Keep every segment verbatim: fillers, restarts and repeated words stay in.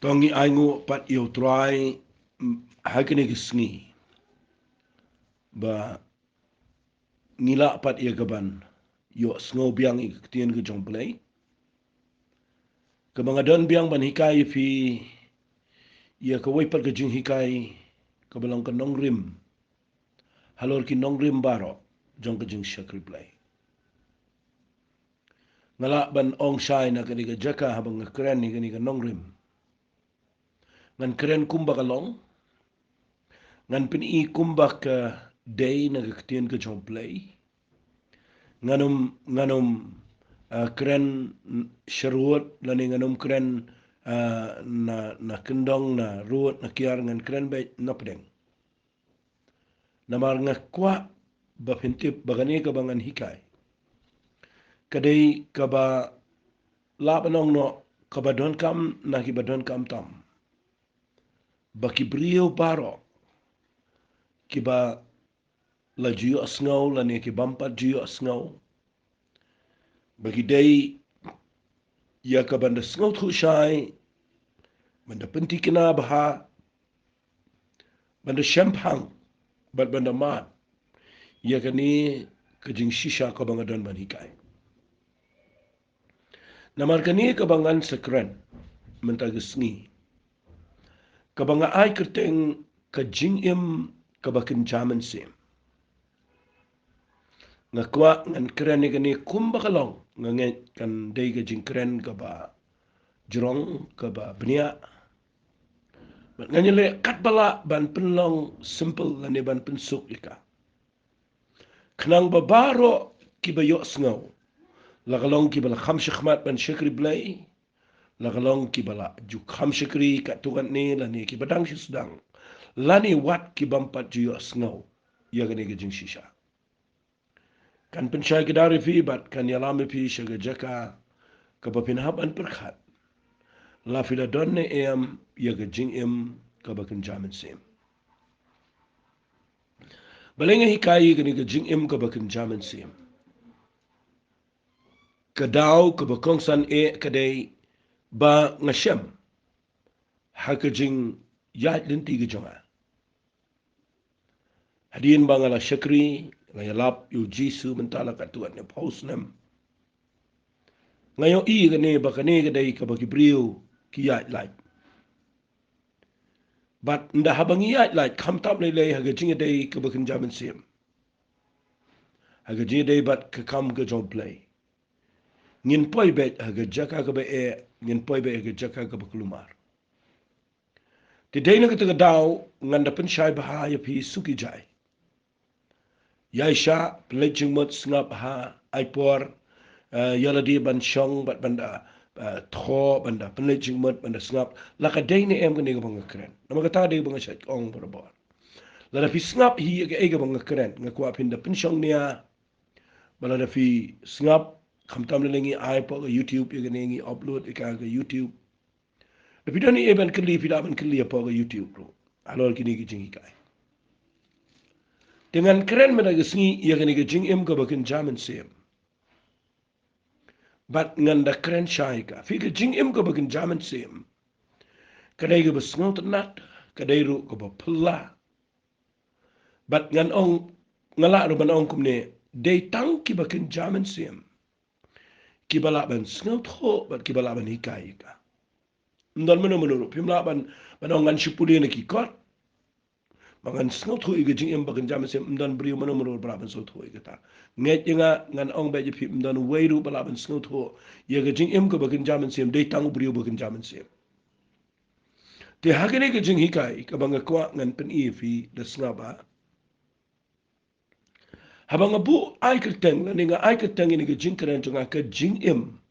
To ngi ainguh pat ïa U Trai, mm, ha kane ka sngi, ba ngi lah pat ïa kaban ïohsngew biang ïa ka ktien ka jong U Blei. Kaba nga don biang ban hikai ïa phi ïa kawei pat ka jinghikai kaba long ka nongrim halor ki nongrim baroh jong ka jingshakri Blei. Nga lah ban ong shai na kane ka jaka haba nga kren ïa kane ka nongrim. Ngan kren kumba ka long. Ngan pyni kumba ka dei na ka ktien ka jong U Blei. Ngan ym, ngan ym, ah, kren sharud lane ngan ym kren, ah, na, na kyndong, na rud, na kiar, ngan kren beit na pdeng. Namar nga kwah ba phin tip ba kane kaba ngan hikai ka dei kaba lah ban ong noh kaba donkam na kiba donkam tam. Ba ki briew baroh kiba la ju ïohsngew lane ki bym pat ju ïohsngew, ba ki dei ïa kaban da sngewthuh shai, ban da pynthikna bha, ban da shemphang, bad ban da mad ïa kane ka jingshisha kaba nga don ban hikai. Namar kane kaba ngan sa kren mynta ka sngi, kaba nga ai kyrteng ka jingim kaba kynja mynsiem. Nga kwah ngan kren ïa kane kumba ka long, nga ngeit kan dei ka jingkren kaba jrong, kaba bniah. Bad ngan ïaleh katba lah ban pynlong simple lane ban pynsuk ïa ka. Khnang ba baroh kiba ïohsngew, la ka long kiba la kham shakhmat ban shakri Blei, la ka long kiba la ju kham shakri katto katne lane kiba dang shu sdang, lane wat ki bym pat ju ïohsngew ïa kane ka jingshisha. Kan pynshai kdar ïa phi bad kan ïalam ïa phi sha ka jaka kaba phin hap ban pyrkhat, la phi la don ne em ïa ka jingim kaba kynja mynsiem. Balei nga hikai ïa kane ka jingim kaba kynja mynsiem? Ka daw kaba kongsan eh ka dei ba nga shem ha ka jingïaid lynti ka jong nga. Hadien ba nga la shakri, la ïalap ïa U Jisu mynta la katto katne phew snem, nga ïohi kane ba kane ka dei kaba ki briew ki ïaid lait. Bad ynda haba ngi ïaid lait, khamtam lei lei ha ka jingïadei kaba kynja mynsiem, ha ka jingïadei bad ka kam ka jong U Blei, ngin poi beit ha ka jaka kaba eh, ngin poi beit ha ka jaka kaba kulmar. Te dei na kata ka daw ngan da pynshai bha ïa phi suki jai. Ïaishah, pynleit jingmut, sngap bha, ai por, eh, ïa lade ban shong bad ban da, eh, thoh, ban da pynleit jingmut, ban da sngap. La ka dei ne em kane kaba nga kren? Namar kata ka dei ba nga shait ong barabor. Lada phi sngap hi ïa kaei kaba nga kren, nga kwah phin da pynshong nia. Bad lada phi sngap, khamtam lei lei ngi ai hapoh ka YouTube, ïa kane ngi upload ïa ka ha ka YouTube. Lada phi don ei ei ban kylli, phi lah ban kylli hapoh ka YouTube ruh halor kine ki jinghikai. Te ngan kren mynta ka sngi ïa kane ka jingim kaba kynja mynsiem. Bad ngan da kren shai ïa ka. Phi, ka jingim kaba kynja mynsiem ka dei kaba sngewtynnat, ka dei ruh kaba phylla. Bad ngan ong, nga lah ruh ban ong kumne, dei tang kiba kynja mynsiem kiba lah ban sngewthuh bad kiba lah ban hikai ïa ka. Ym don mano mano ruh, phim lah ban, ban ong ngan shu pule na ki kot ba ngan sngewthuh ïa ka jingim ba kynja mynsiem, ym don briew mano mano ba lah ban sngewthuh ïa kata. Ngeit ïa nga, ngan ong beit ïa phi, ym don uwei ruh ba lah ban sngewthuh ïa ka jingim kaba kynja mynsiem, dei tang u briew ba kynja mynsiem. Te ha kane ka jinghikai kaba nga kwah ngan pyni ïa phi da sngap bha, haba nga buh ai kyrteng, lane nga ai kyrteng ïa kane ka jingkren jong nga ka jingim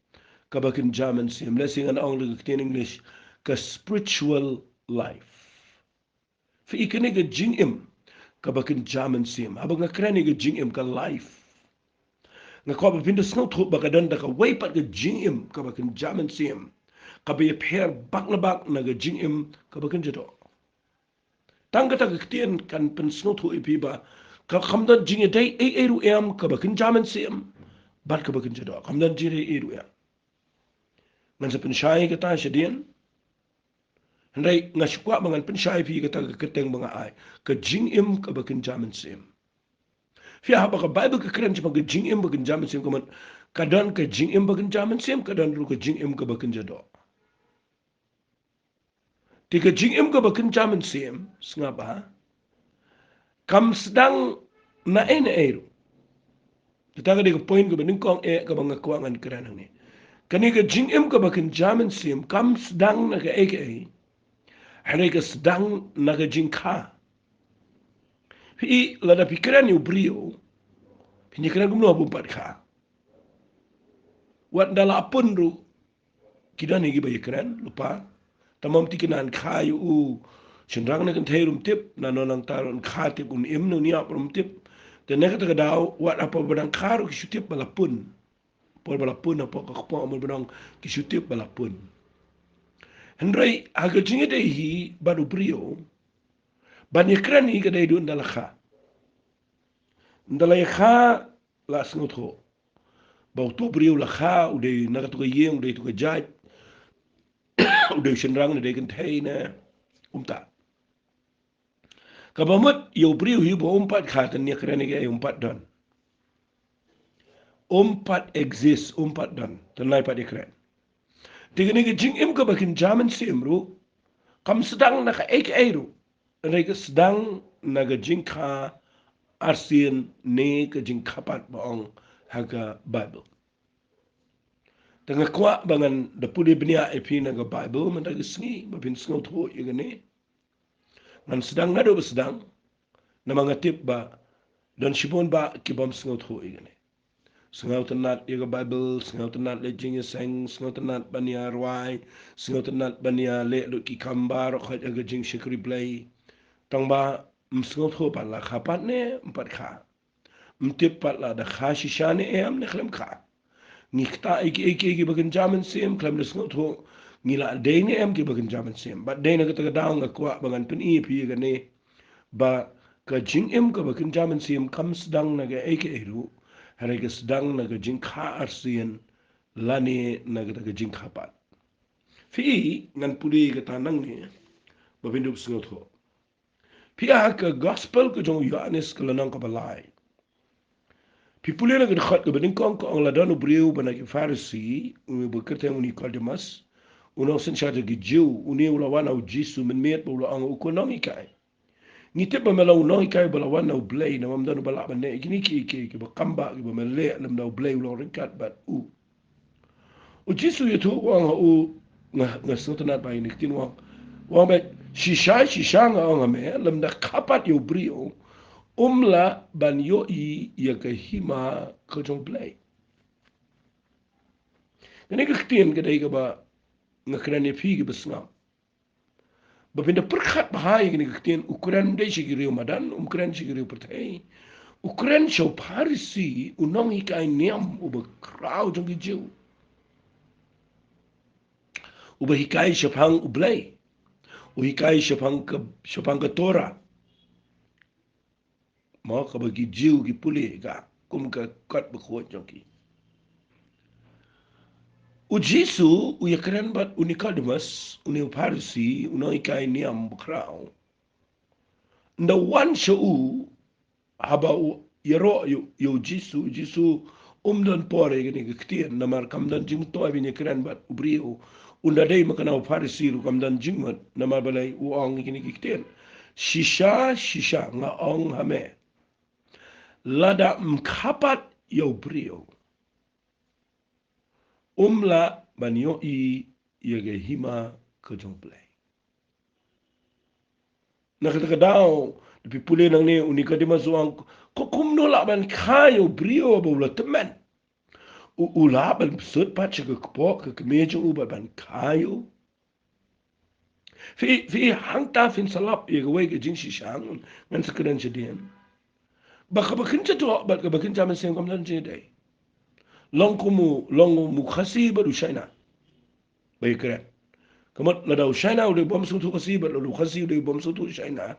kaba kynja mynsiem, lehse ngan ong da ka ktien English, ka spiritual life. Phi, ïa kane ka jingim kaba kynja mynsiem, haba nga kren ïa ka jingim, ka life, nga kwah ba phin da sngewthuh ba ka don da kawei pat ka jingim kaba kynja mynsiem, kaba ïapher bak la bak na ka jingim kaba kynja doh. Tang kata ka ktien kan pynsngewthuh ïa phi ba ka, kam don jingïadei ei ei ruh em kaba kynja mynsiem bad kaba kynja doh. Kam don jingïadei ei ruh em. Ngan sa pynshai kata shadien. Hynrei nga sngewkwah ba ngan pynshai ïa phi kata ka kyrteng ba nga ai, ka jingim kaba kynja mynsiem. Phi ïa haba ka Baibl ka kren shaphang ka jingim ba kynja mynsiem, ka mut ka don ka jingim ba kynja mynsiem, ka don ruh ka jingim kaba kynja doh. Te ka jingim kaba kynja mynsiem, sngap bha, kam sdang na ei na ei ruh. Kata ka dei ka point kaba nyngkong eh kaba nga kwah ngan kren hangne. Kane ka jingim kaba kynja mynsiem kam sdang na kaei kaei, hynrei ka sdang na ka jingkha. Phi, lada phi kren ïa u briew, phin ïa kren kumno haba um pat kha? Wat ynda la pun ruh, ki don hi kiba ïa kren lypa. Tang ba ym tip, ki nang kha ïa u shynrang ne kynthei ruh ym tip, na nang tang ruh kha tip, un im ne un ïap ruh ym tip. Te na kata ka daw, wat hapoh ba dang kha ruh ki shu tip ba la pun. Por ba la pun, hapoh ka kpoh mo ba dang, ki shu tip ba la pun. Hynrei ha ka jingïadei hi bad u briew, ban ïa kren hi ka dei duh ynda la kha. Ynda la ïa kha la sngewthuh ba uto u briew la kha, u dei na kato ka ïing, u dei to ka jait, u dei u shynrang ne dei kynthei ne, kumta. Kaba mut ïa u briew hi ba um pat kha, kan ïa kren ïa kaei, um pat don. Um pat exist, um pat don. Te nai pat ïa kren. Te kane ka jingim kaba kynja mynsiem ruh kam sdang na kaei kaei ruh. Hynrei ka sdang na ka jingkha arsien ne ka jingkha pat ba ong ha ka Baibl. Te nga kwah ba ngan da pule bniah ïa phi na ka Baibl mynta ka sngi ba phin sngewthuh ïa kane. Ngan sdang naduh ba sdang, namar nga tip ba don shibun bah ki bym sngewthuh ïa kane. Sngewtynnat ïa ka Baibl, sngewtynnat leh jingïaseng, sngewtynnat ban ïa rwai, sngewtynnat ban ïa leh lut ki kam baroh khoit ha ka jingshakri Blei. Tang ba ym sngewthuh pat la kha pat ne ym pat kha. Ym tip pat la da kha shisha ne em ne khlem kha. Ngi ktah ïa kiei kiei kiba kynja mynsiem khlem da sngewthuh ngi la dei ne em kiba kynja mynsiem. Bad dei na kata ka daw nga kwah ba ngan pyni ïa phi ïa kane, ba ka jingim kaba kynja mynsiem kam sdang na kaei kaei ruh, hynrei ka sdang na ka jingkha arsien lane na kata ka jingkha pat. Phi, ngan pule kata nangne ba phin dup sngewthuh. Phi ïa ha ka Gospel ka jong u Ïoannis ka lynnong kaba lai, phi pule na ka dkhot kaba nyngkong, ka ong, la don u briew uba na ki Pharisi, uba kyrteng u Nicodemus, u nongsynshar jong ki Jiw. Une u la wan ha u Jisu mynmiet bad u la ong, ko nonghikai, ngi tip ba me long u nonghikai uba la wan na u Blei, namar ym don uba lah ban leh kine kiei kiei kiba kam bah kiba me leh lymda u Blei u long ryngkat bad u. U Jisu u ïathuh, u ong ha u, nga, nga sngewtynnat bha ïa kine ki ktien, u ong, u ong, bad shisha shisha nga ong ha me, lymda kha pat ïa u briew um lah ban ïohi ïa ka hima ka jong u Blei. Kane ka ktien ka dei kaba nga kren ïa phi kiba sngap. Ba phin da pyrkhat bha ïa kine ki ktien, u kren ym dei sha ki riew madan, um kren sha ki riew pyrthei. U kren sha u Pharisi, u nonghikai niam uba khraw jong ki Jiw, uba hikai shaphang u Blei, u hikai shaphang ka, shaphang ka Torah. Mo, kaba ki Jiw ki pule ka kum ka kot bakhuid jong ki. U Jisu u ïakren bad u Nicodemus, une u Pharisi, u nonghikai niam bakhraw. Ynda wan sha u, haba u ïaroh ïa u, ïa u Jisu, u Jisu um don por ïa kine ki ktien, namar kam don jingmyntoi ban ïakren bad u briew. Ynda dei ma kane u Pharisi ruh kam don jingmut, namar balei u ong ïa kine ki ktien. Shisha shisha nga ong ha me, lada ym kha pat ïa u briew, um lah ban ïohi ïa ka hima ka jong u Blei. Na kata ka daw, da phi pule nangne, u Nicodemus u ong, ko kumno lah ban kha ïa u briew haba u la tymmen? U, u lah ban pynshut pat sha ka kpoh ka kmie jong u bad ban kha ïa u? Phi, phi, hangta phin sa lap ïa kawei ka jingshisha ngan sa kren shadien. Ba kaba kynja doh bad kaba kynja mynsiem kam don jingïadei. Long kum u, long u Khasi bad u Shaina ba ïakren. Ka mut lada u Shaina u dei bym sngewthuh Khasi bad lada u Khasi u dei bym sngewthuh Shaina,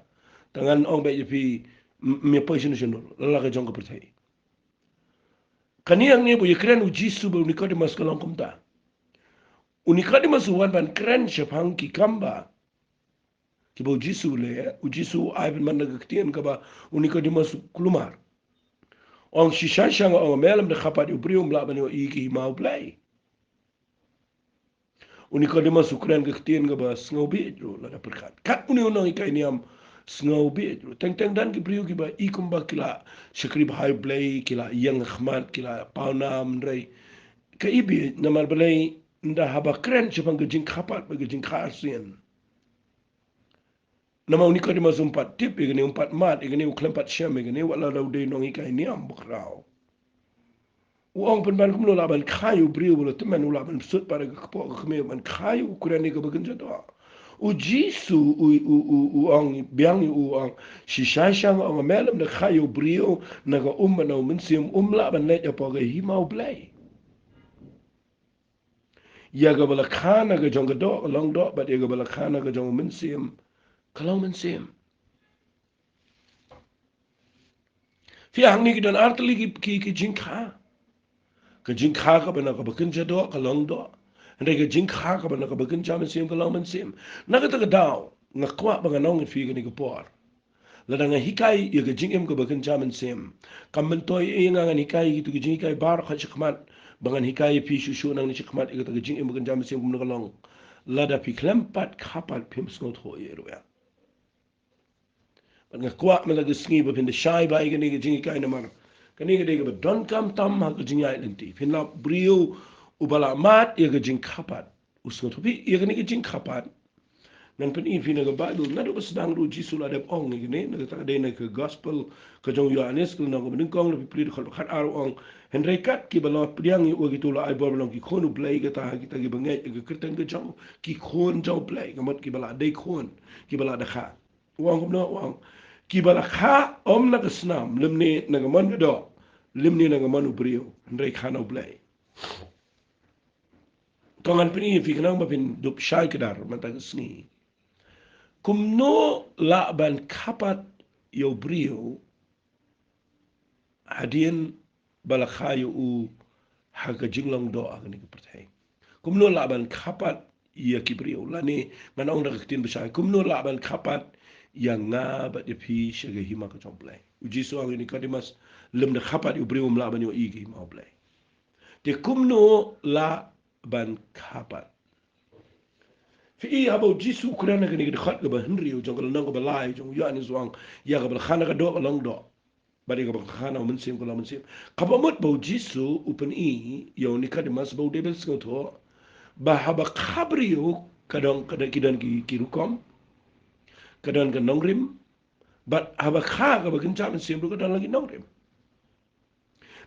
te ngan ong beit ïa phi, m-, ym ïa poi shano shano, la la ka jong ka pyrthei. Kane hangne ba u ïakren u Jisu bad u Nicodemus ka long kumta. U Nicodemus u wan ban kren shaphang ki kam ba Kiba u Jisu u leh, u Jisu u ai pynban na ka ktien kaba u Nikodemus u kulmar. Ong, shisha shisha nga ong, me lymda kha pat ïa u briew ym lah ban ïohi ïa ka hima u Blei. U Nikodemus u kren ka ktien kaba sngewbha ruh lada pyrkhat. Kat une u nonghikai niam sngewbha ruh. Teng teng don ki briew kiba i kumba ki la shakri bha ïa u Blei, ki la ïeng ha khmat, ki la pawnam, hynrei ka i bha namar balei? Ynda haba kren shaphang ka jingkha pat bad ka jingkha arsien. Namar u Nikodemus um pat tip ïa kane, um pat mad ïa kane, u khlem pat shem ïa kane, wat la u dei nonghikai niam bakhraw. U ong pynban kumno lah ban kha ïa u briew ba la tymmen, u lah ban sut pat ïa ka kpoh ka kmie ban kha ïa u, kren ïa kaba kynja doh. U Jisu u, u, u, u ong biang ïa u, u ong, shisha shisha nga ong, me lymda kha ïa u briew na ka um bad na u mynsiem, um lah ban leit hapoh ka hima u Blei. Ïa kaba la kha na ka jong ka doh ka long doh, bad ïa kaba la kha na ka jong u mynsiem ka long mynsiem. Phi, hangne ki don ar tylli ki, ki, ki jingkha. Ka jingkha kaba na kaba kynja doh ka long doh. Hynrei ka jingkha kaba na kaba kynja mynsiem ka long mynsiem. Na kata ka daw nga kwah ba ngan ong ïa phi kane ka por, lada ngan hikai ïa ka jingim kaba kynja mynsiem, kam myntoi ïa nga ngan hikai ïa kito ki jinghikai baroh sha khmat, ba ngan hikai ïa phi shuh shuh nangne sha khmat ïa kata ka jingim ba kynja mynsiem kumno ka long. Lada phi khlem pat kha pat phim sngewthuh ïa ruh ïa. Bad nga kwah mynta ka sngi ba phin da shai bha ïa kane ka jinghikai namar kane ka dei kaba donkam tam ha ka jingïaid lynti. Phin lap briew uba la mad ïa ka jingkha pat. U sngewthuh phi ïa kane ka jingkha pat? Ngan pyni phi na ka Baibl, naduh ba sdang ruh u Jisu la dep ong ïa kane, na kata ka dei na ka gospel ka jong u Ïoannis ka lynnong kaba nyngkong, la phi pule dkhot ba khatar, u ong, hynrei kat kiba la pdiang ïa u, kito la ai bor ban long ki khun u Blei, kata ha kita kiba ngeit ïa ka kyrteng ka jong u, ki khun jong u Blei, ka mut kiba la dei khun, kiba la da kha. U ong kumno? U ong, kiba la kha ym na ka snam lymne na ka mon ka doh lymne na ka mon u briew, hynrei kha na u Blei. To ngan pyni ïa phi khnang ba phin dup shai kdar mynta ka sngi. Kumno lah ban kha pat ïa u briew hadien ba la kha ïa u ha ka jinglong doh ha kane ka pyrthei? Kumno lah ban kha pat ïa ki briew, lane ngan ong da ka ktien ba shai, kumno lah ban kha pat ïa nga bad ïa phi sha ka hima ka jong u Blei? U Jisu u ong ïa u Nikodemus, lymda kha pat ïa u briew ym lah ban ïohi ïa ka hima u Blei. Te kumno lah ban kha pat? Phi i haba u Jisu u kren ha kane ka dkhot kaba hynriew jong ka lynnong kaba lai jong u Ïoannis, u ong, ïa kaba la kha na ka doh ka long doh, bad ïa kaba la kha na u mynsiem ka long mynsiem. Kaba mut ba u Jisu u pyni ïa u Nikodemus ba u dei ban sngewthuh ba haba kha briew ka don, ka don, ki don ki, ki rukom, ka don ka nongrim, bad haba kha kaba kynja mynsiem ruh ka don la ki nongrim.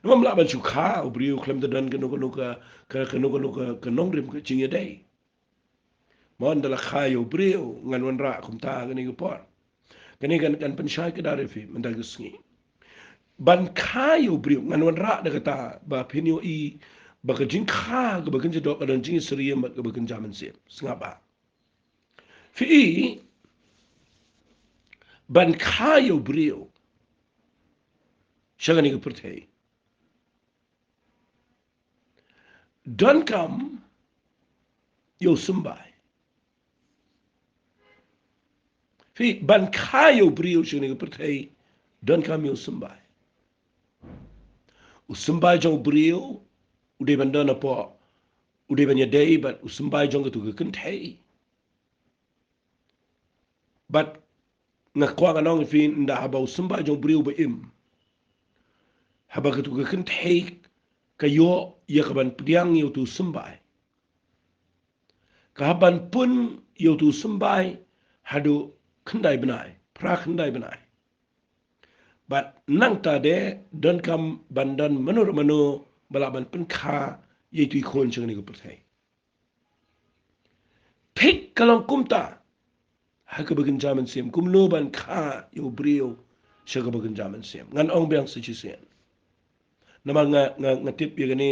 Namar ym lah ban shu kha u briew khlem da don kano kano ka, ka, kano kano ka, ka nongrim, ka jingïadei. Mo, ynda la kha ïa u briew, ngan wanrah kumta kane ka por. Kane kan, kan pynshai kdar ïa phi mynta ka sngi. Ban kha ïa u briew, ngan wanrah da kata ba phin ïohi ba ka jingkha kaba kynja doh ka don jingïasyriem bad kaba kynja mynsiem. Sngap ba phi i, ban kha ïa u briew sha kane ka pyrthei, donkam ïa u symbai. Phi, ban kha ïa u briew sha kane ka pyrthei, donkam ïa u symbai. U symbai jong u briew u dei ban don hapoh, u dei ban ïadei bad u symbai jong katu ka kynthei. Bad nga kwah ngan ong ïa phi, ynda haba u symbai jong u briew ba im, haba katu ka kynthei ka ïoh ïa kaban pdiang ïa utu u symbai, ka hap ban pun ïa utu u symbai haduh khyndai bnai, phra khyndai bnai. Bad nangta de donkam ban don mano mano ba lah ban pynkha ïa itu i khun sha kane ka pyrthei. Thik ka long kumta ha kaba kynja mynsiem, kumno ban kha ïa u briew sha kaba kynja mynsiem. Ngan ong biang sa shisien. Namar nga, nga, nga tip ïa kane,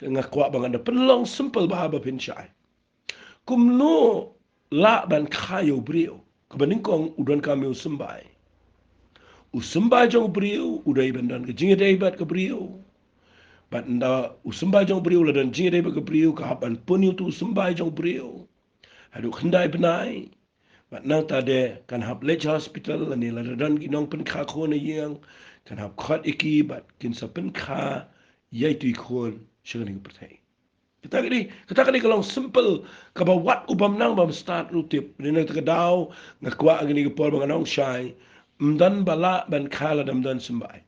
nga kwah ba ngan da pynlong simple bha ba phin shai. Kumno lah ban kha ïa u briew? Kaba nyngkong, u donkam ïa u symbai. U symbai jong u briew u dei ban don ka jingïadei bad ka briew. Bad ynda u symbai jong u briew la don jingïadei bad ka briew, ka hap ban pun ïa utu u symbai jong u briew haduh khyndai bnai. Bad nangta de kan hap leit sha hospital, lane lada don ki nongpynkha khun ha ïing, kan hap khot ïa ki bad kin sa pynkha ïa itu i khun sha kane ka pyrthei. Kata ka dei, kata ka dei ka long simple, kaba wat u bym nang bym stad ruh u tip. Hynrei na kata ka daw nga kwah ha kane ka por ba ngan ong shai, ym don ba lah ban kha lada ym don symbai.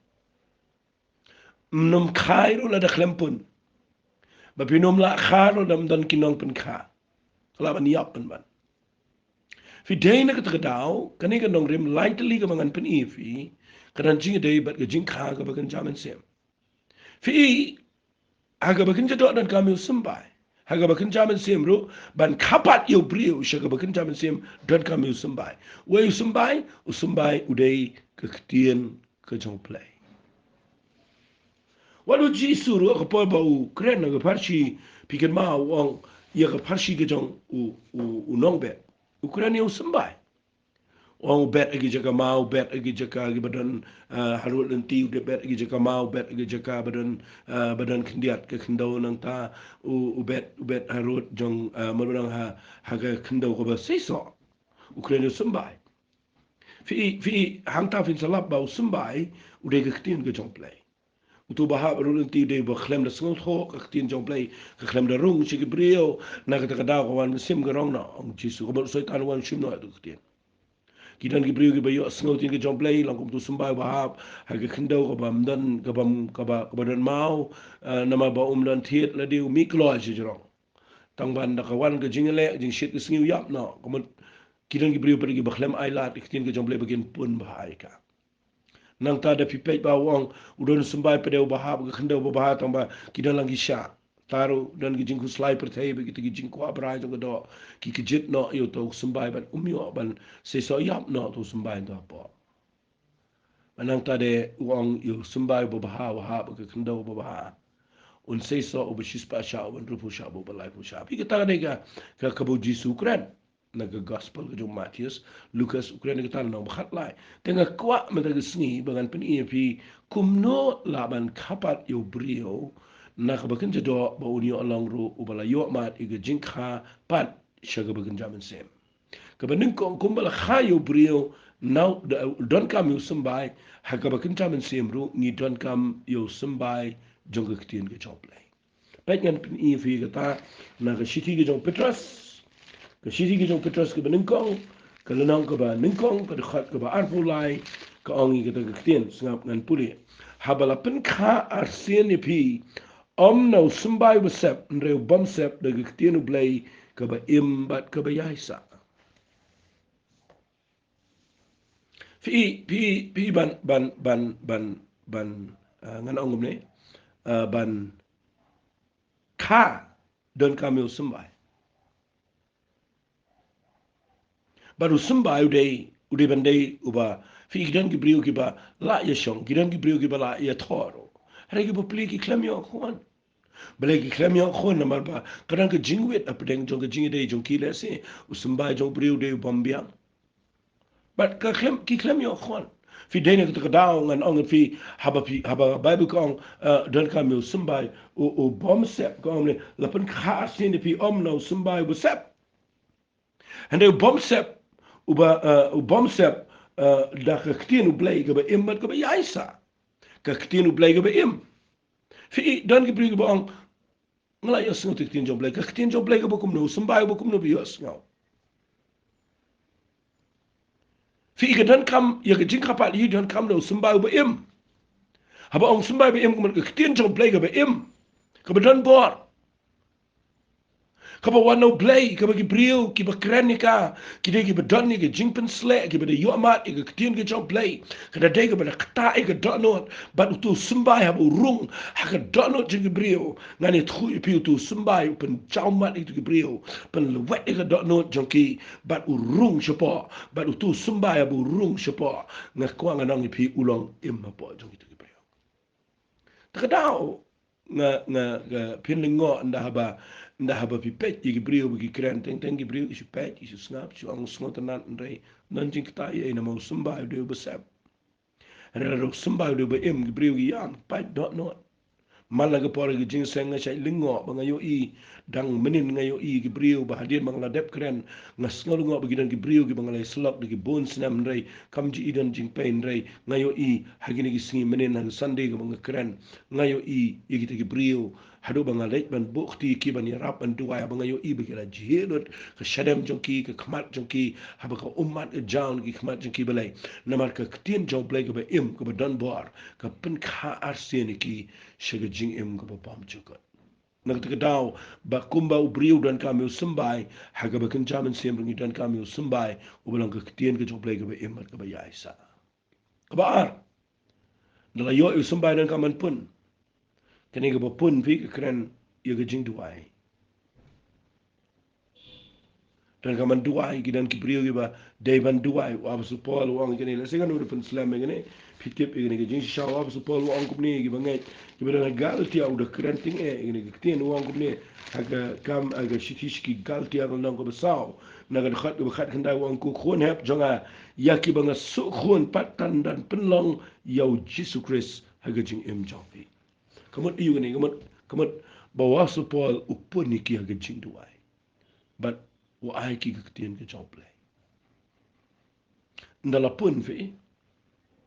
Ym nym kha ruh lada khlem pun. Ba phin nym lah kha ruh lada ym don ki nongpynkha. Ka lah ban ïap pynban. Phi dei na kata ka daw, kane ka nongrim lai tylli kaba ngan pyni ïa phi, ka don jingïadei bad ka jingkha kaba kynja mynsiem. Phi i, ha kaba kynja doh donkam ïa u symbai. Ha kaba kynja mynsiem ruh, ban kha pat ïa u briew sha kaba kynja mynsiem, donkam ïa u symbai. Uei u symbai? U symbai u dei ka ktien ka jong U Blei. Wat u Jisu ruh ha ka por ba u kren ha ka pharshi, phi kynmaw, u ong ïa ka pharshi ka jong u, u, u nongbet. U kren ïa u symbai. U ong u bet ha ki jaka maw, u bet ha ki jaka kiba don, ah, harud lynti, u dei bet ha ki jaka maw, u bet ha ki jaka ba don, ah, ba don khyndiat ka khyndew, nangta u, u bet, u bet harud jong, ah, mano ba don ha, ha ka khyndew kaba seisoh. U kren ïa u symbai. Phi i, phi i, hangta phin sa lap ba u symbai u dei ka ktien ka jong U Blei. Uto uba hap harud lynti u dei uba khlem da sngewthuh ka ktien jong U Blei, ka khlem da rung sha ki briew. Na kata ka daw ka wan ka mynsiem ka rong noh, ong Jisu, ka mut u Soitan u wan shim noh ïa uto ka ktien. Ki don ki briew kiba ïohsngew ktien ka jong U Blei, long kum uto u symbai uba hap ha ka khyndew kaba ym don, kaba, kaba, kaba don maw, eh, namar ba um don thied, lade u mih kloi sha jrong. Tang ban da ka wan ka jingïaleh, jingshit ka sngi u ïap noh. Ka mut ki don ki briew pat kiba khlem ailad ïa ka ktien ka jong U Blei ba kin pun bha ïa ka. Nangta da phi peit ba u ong u don u symbai pat de uba hap ha ka khyndew ba bha, tang ba ki don lang ki shah. Te ruh don ki jingkhuslai pyrthei bad kita ki jingkwah brai jong ka doh, ki kjit noh ïa uto u symbai bad um ïoh ban seisoh, ïap noh uto u symbai, nangta hapoh. Bad nangta de u ong ïa u symbai uba bha, uba hap ha ka khyndew ba bha, un seisoh, uba shispah shah, uban ruh phew shah, uba laiphew shah. Phi, kata ka dei ka, ka, kaba u Jisu u kren na ka gospel ka jong u Mathaios. Lukas u kren ïa kata lynnong ba khatlai. Te nga kwah mynta ka sngi ba ngan pyni ïa phi kumno lah ban kha pat ïa u briew na kaba kynja doh, ba un ïoh long ruh uba la ïohmad ïa ka jingkha pat sha kaba kynja mynsiem. Kaba nyngkong, kumba la kha ïa u briew na u, da, donkam ïa u symbai, ha kaba kynja mynsiem ruh ngi donkam ïa u symbai jong ka ktien ka jong U Blei. Peit, ngan pyni ïa phi kata na ka shithi ka jong u Petros. Ka shithi ka jong u Petros kaba nyngkong, ka lynnong kaba nyngkong, ka dkhot kaba arphew lai, ka ong ïa kata ka ktien, sngap ngan pule. Haba la pynkha arsien ïa phi, ym na u symbai uba sep, hynrei u bymsep, da ka ktien U Blei kaba im bad kaba ïaisah. Phi, phi, phi ban, ban, ban, ban, ban, ah, ngan ong kumne, ah, ban kha donkam ïa u symbai. Bad u symbai u dei, u dei ban dei uba, phi, ki don ki briew kiba lah ïashong, ki don ki briew kiba lah ïathoh ruh. Hynrei ki bapli ki khlem ïoh khun. Balei ki khlem ïoh khun? Namar ba ka don ka jingwit hapdeng jong ka jingïadei jong ki lehse. U symbai jong u briew u dei u bym biang. Bad ka khlem, ki khlem ïoh khun. Phi, dei na kata ka daw ngan ong ïa phi, haba phi, haba Baibl ka ong, eh, donkam ïa u symbai, u, u bymsep, ka ong ne, la pynkha arsien ïa phi, ym na u symbai uba sep. Hynrei u bymsep, uba, eh, u bymsep, eh, da ka ktien U Blei kaba im bad kaba ïaisah. Ka ktien U Blei kaba im. Phi, don ki briew kiba ong, nga la ïohsngew ïa ka ktien jong U Blei. Ka ktien jong U Blei kaba kumno, u symbai uba kumno ba ïohsngew? Phi, ka donkam ïa ka jingkha pat, i donkam na u symbai uba im. Haba ong symbai ba im, ka mut ka ktien jong U Blei kaba im, kaba don bor, kaba wan na U Blei, kaba ki briew kiba kren ïa ka ki dei kiba don ïa ka jingpynsleh, kiba dei ïohmad ïa ka ktien ka jong U Blei. Ka da dei kaba da ktah ïa ka dohnud. Bad uto u symbai haba u rung ha ka dohnud jong ki briew, ngan ïathuh ïa phi, uto u symbai u pynjaw mat ïa kito ki briew, pynlwet ïa ka dohnud jong ki, bad u rung shapoh. Bad uto u symbai haba u rung shapoh, nga kwah ngan ong ïa phi, u long im hapoh jong kito ki briew. Ta ka daw nga, nga, nga pynlyngngoh ynda haba, ynda haba phi peit ïa ki briew ba ki kren, teng teng ki briew ki shu peit, ki shu sngap, shu ong sngewtynnat, hynrei don jingktah ïa i, namar u symbai u dei uba sep. Hynrei lada u symbai u dei uba im, ki briew ki ïam, peit dohnud. Man la ka por ka jingseng nga shait lyngngoh ba nga ïohi, dang mynnin nga ïohi ki briew ba hadien ba nga la dep kren, nga sngew lyngngoh ba ki don ki briew kiba nga la ïasyllok da ki bun snem hynrei kam ju i don jingpei hynrei nga ïohi ha kine ki sngi mynnin ha ka Sunday kaba nga kren, nga ïohi ïa kita ki briew haduh ba nga leit ban buh kti ïa ki ban ïarap ban duwai, haba nga ïohi ba ki la jhieh lut ka shadem jong ki, ka khmat jong ki, haba ka ummat ka jaw na ki khmat jong ki, balei? Namar ka ktien jong U Blei kaba im, kaba don bor, ka pynkha arsien ïa ki sha ka jingim kaba bymjukut. Na kata ka daw, ba kumba u briew u donkam ïa u symbai, ha kaba kynja mynsiem ruh ngi donkam ïa u symbai uba long ka ktien ka jong U Blei kaba im bad kaba ïaisah. Kaba ar, da la ïoh ïa u symbai donkam ban pun. Kane kaba pun phi ka kren ïa ka jingduwai. Donkam ban duwai, ki don ki briew kiba dei ban duwai. U Apostol Paul u ong ïa kane, lehse ngan nud ban pynslem ïa kane, phi tip ïa kane ka jingshisha, u Apostol Paul u ong kumne ïa kiba ngeit, kiba don ha Galatia, u da kren tyngeh ïa kane ka ktien, u ong kumne ha ka kam, ha ka shithi sha ki Galatia ka lynnong kaba saw, na ka dkhot kaba khatkhyndai, u ong, ko khun hep jong nga, ïa kiba nga suk khun pat, tan don pynlong ïa U Jisu Khrist ha ka jingim jong phi. Ka mut ïa kane, ka mut, ka mut ba u Apostol Paul u pun ïa ki ha ka jingduwai bad u ai ki ka ktien ka jong U Blei. Ynda la pun phi,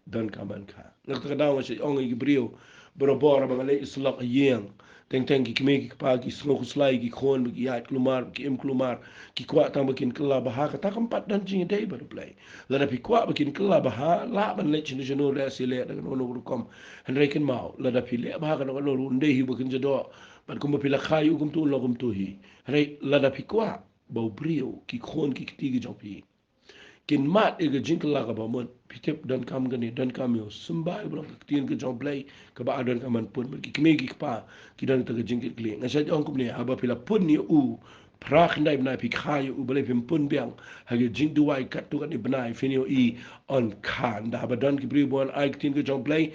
donkam ban kha. Na kata ka daw nga shait ong ïa ki briew barabor ba nga leit ïasyllok ha ïing, teng teng ki kmie ki kpa ki sngew khuslai ïa ki khun ba ki ïaid kulmar, ba ki im kulmar, ki kwah tang ba kin kylla bha, kata kam pat don jingïadei bad U Blei. Lada phi kwah ba kin kylla bha, lah ban leit shano shano, leh shi leh da kano kano ka rukom. Hynrei kynmaw, lada phi leh bha kano kano ruh, ym dei hi ba kin jadok. Bad kumba phi la kha ïa u kumto, un long kumto hi. Hynrei lada phi kwah ba u briew, ki khun ki kti ki jong phi, kin mad ïa ka jingkylla kaba mut, phi tip, donkam kane, donkam ïa u symbai uba long ka ktien ka jong U Blei, kaba ar, donkam ban pun. Bad ki kmie ki kpa ki don kata ka jingkitkhlieh. Nga shait ong kumne, haba phi la pun ïa u, phra khyndai bnai phi kha ïa u, balei phim pun biang ha ka jingduwai katto katne bnai, phin ïohi un kha. Ynda haba don ki briew ba wan ai ka ktien ka jong U Blei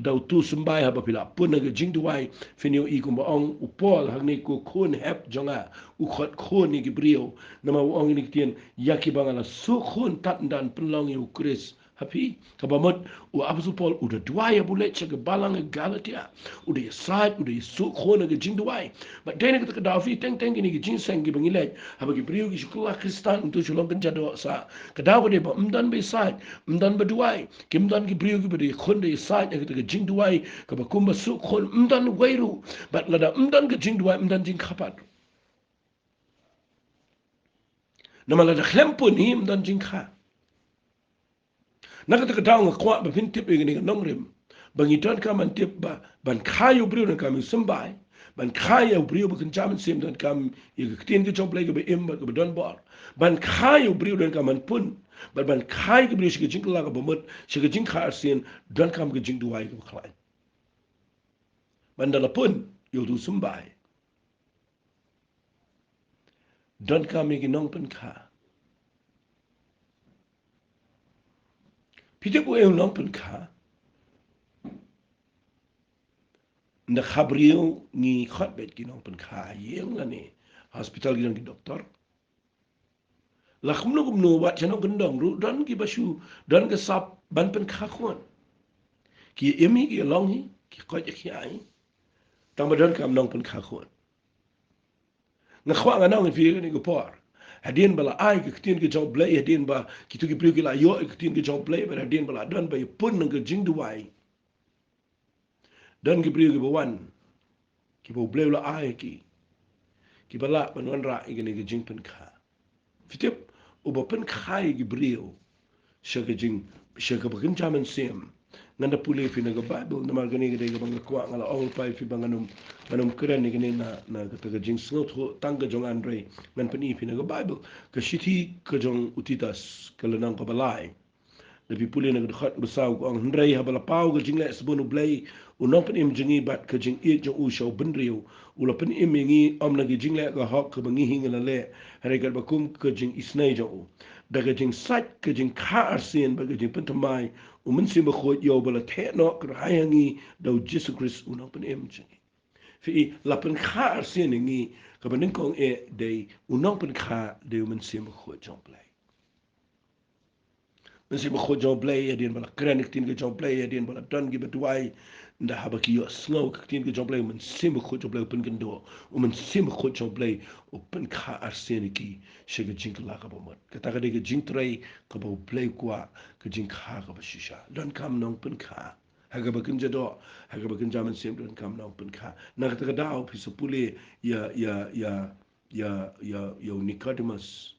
da uto u symbai, haba phi la pun ha ka jingduwai, phin ïohi kumba ong u Paul hangne, ko khun hep jong nga, u khot khun ïa ki briew. Namar u ong ïa kine ki ktien, ïa kiba nga la suk khun, tan don pynlong ïa U Khrist ha phi. Kaba mut u Apostol Paul u da duwai haba u leit sha ka balang ha Galatia. U da ïasaid, u da ïasuk khun ha ka jingduwai. Bad dei na kata ka daw phi, teng teng kine ki jingseng kiba ngi leit, haba ki briew ki shu kylla Khristan, ym to shu long kynja doh sah. Ka daw ka dei ba ym don ba ïasaid, ym don ba duwai. Kim don ki briew kiba da ïakhun da ïasaid ha kata ka jingduwai kaba kumba suk khun, ym don uwei ruh. Bad lada ym don ka jingduwai, ym don jingkha pat ruh. Namar lada khlem pun hi, ym don jingkha. Na kata ka daw nga kwah ba phin tip ïa kane ka nongrim, ba ngi donkam ban tip ba ban kha ïa u briew donkam ïa u symbai, ban kha ïa u briew ba kynja mynsiem donkam ïa ka ktien ka jong U Blei kaba im bad kaba don bor, ban kha ïa u briew donkam ban pun, bad ban kha ïa ki briew sha ka jingkylla kaba mut, sha ka jingkha arsien, donkam ka jingduwai kaba khlaiñ. Bad ynda la pun ïa uto u symbai, donkam ïa ki nongpynkha. Phi tip uei u nongpynkha? Ynda kha briew ngi khot beit ki nongpynkha, ïing lane hospital ki don ki doktor. La kumno kumno, wat sha nongkyndong ruh don kiba shu don ka sap ban pynkha khun. Ki im hi, ki long hi, ki koit ïa ki ai. Tang ba donkam nongpynkha khun. Nga kwah ngan ong ïa phi kane ka por, hadien ba la ai ka ktien ka jong U Blei, hadien ba kito ki briew ki la ïoh ïa ka ktien ka jong U Blei, bad hadien ba la don ba ïa pun na ka jingduwai, don ki briew kiba wan, kiba U Blei u la ai ïa ki, kiba lah ban wanrah ïa kane ka jingpynkha. Phi tip, uba pynkha ïa ki briew sha ka jing, sha kaba kynja mynsiem. Ngan da pule ïa phi na ka Baibl, namar kane ka dei kaba nga kwah, nga la ong lypa ïa phi ba ngan ym, ngan ym kren ïa kane na, na kata ka jingsngewthuh tang ka jong nga, hynrei ngan pyni ïa phi na ka Baibl. Ka shithi ka jong u Titus, ka lynnong kaba lai. Lada phi pule na ka dkhot kaba saw, ka ong, hynrei haba la paw ka jingleh sbun U Blei U Nongpynim jong ngi bad ka jingïeit jong u sha u bynriew, u la pynim ïa ngi ym na ki jingleh ka hok kaba ngi hi ngi la leh, hynrei katba kum ka jingisynei jong u, da ka jingsait, ka jingkha arsien bad ka jingpynthymmai U Mynsiem Bakhuid ïa uba la theh noh kyrhai ha ngi da U Jisu Khrist U Nongpynim jong ngi. Phi i, la pynkha arsien ïa ngi, kaba nyngkong eh dei U Nongpynkha dei U Mynsiem Bakhuid jong U Blei. Mynsiem Bakhuid jong U Blei, hadien ba la kren ïa ka ktien ka jong U Blei, hadien ba la don kiba duwai, Ynda haba ki ïohsngew ka ktien ka jong U Blei, u Mynsiem Bakhuid jong U Blei u pynkynduh, u Mynsiem Bakhuid jong U Blei u pynkha arsien ïa ki sha ka jingkylla kaba mut. Kata ka dei ka jingtrei kaba U Blei u kwah, ka jingkha kaba shisha. Donkam nongpynkha. Ha kaba kynja doh, ha kaba kynja mynsiem, donkam nongpynkha. Na kata ka daw phi sa pule ïa, ïa, ïa, ïa, ïa, ïa u Nicodemus.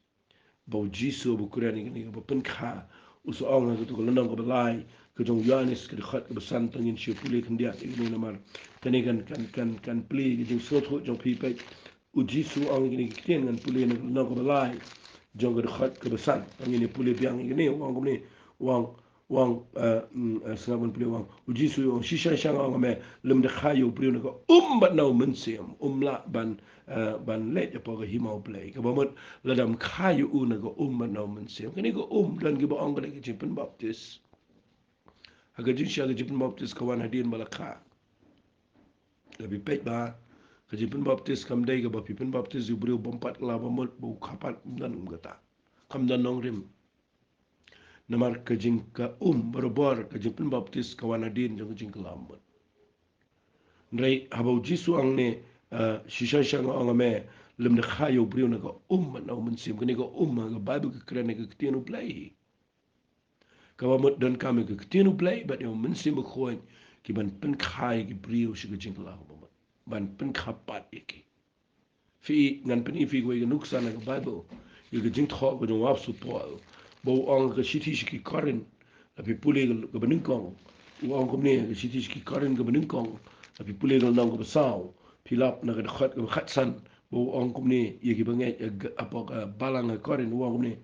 Ba u Jisu haba u kren ïa kane kaba pynkha, u sa ong ha kato ka lynnong kaba lai ka jong u Ïoannis, ka dkhot kaba san, to ngin shu pule khyndiat ïa kane namar kane kan, kan, kan, kan plie ka jingsngewthuh jong phi. Peit, u Jisu u ong ïa kane ka ktien, ngan pule na ka lynnong kaba lai jong ka dkhot kaba san, to ngin ïa pule biang ïa kane. U ong kumne, u ong, u ong, eh, mm, eh, sngap, ngan pule. U ong, u Jisu u ong, shisha shisha nga ong ha me, lymda kha ïa u briew na ka um bad na u mynsiem, um lah ban, eh, ban leit hapoh ka hima U Blei. Kaba mut, lada ym kha ïa u na ka um bad na u mynsiem. Kane ka um, don kiba ong ka dei ka jingpynbaptis. Ha ka jingshisha ka jingpynbaptis ka wan hadien ba la kha. Lada phi peit bha, ka jingpynbaptis kam dei kaba phi pynbaptis ïa u briew bym pat kylla ba mut, ba u kha pat, ym don kum kata. Kam don nongrim. Namar ka jing, ka um, barabor ka jingpynbaptis ka wan hadien jong ka jingkylla ba mut. Hynrei haba u Jisu u ong ne, eh, shisha shisha nga ong ha me, lymda kha ïa u briew na ka um bad na u mynsiem. Kane ka um ha ka Baibl ka kren ïa ka ktien U Blei. Kaba mut donkam ïa ka ktien U Blei bad ïa u Mynsiem Bakhuid ki ban pynkha ïa ki briew sha ka jingkylla kaba mut, ban pynkha pat ïa ki. Phi, ngan pyni phi kawei ka nuksa na ka Baibl, ïa ka jingthoh ka jong u apostol Paul, ba u ong ha ka shithi sha ki Korinth, lada phi pule ka, kaba nyngkong, u ong kumne, ka shithi sha ki Korinth kaba nyngkong, lada phi pule ka lynnong kaba saw, phi lap na ka dkhot kaba khatsan, ba u ong kumne ïa ki bangeit, eh, hapoh ka balang ha Korinth, u ong kumne: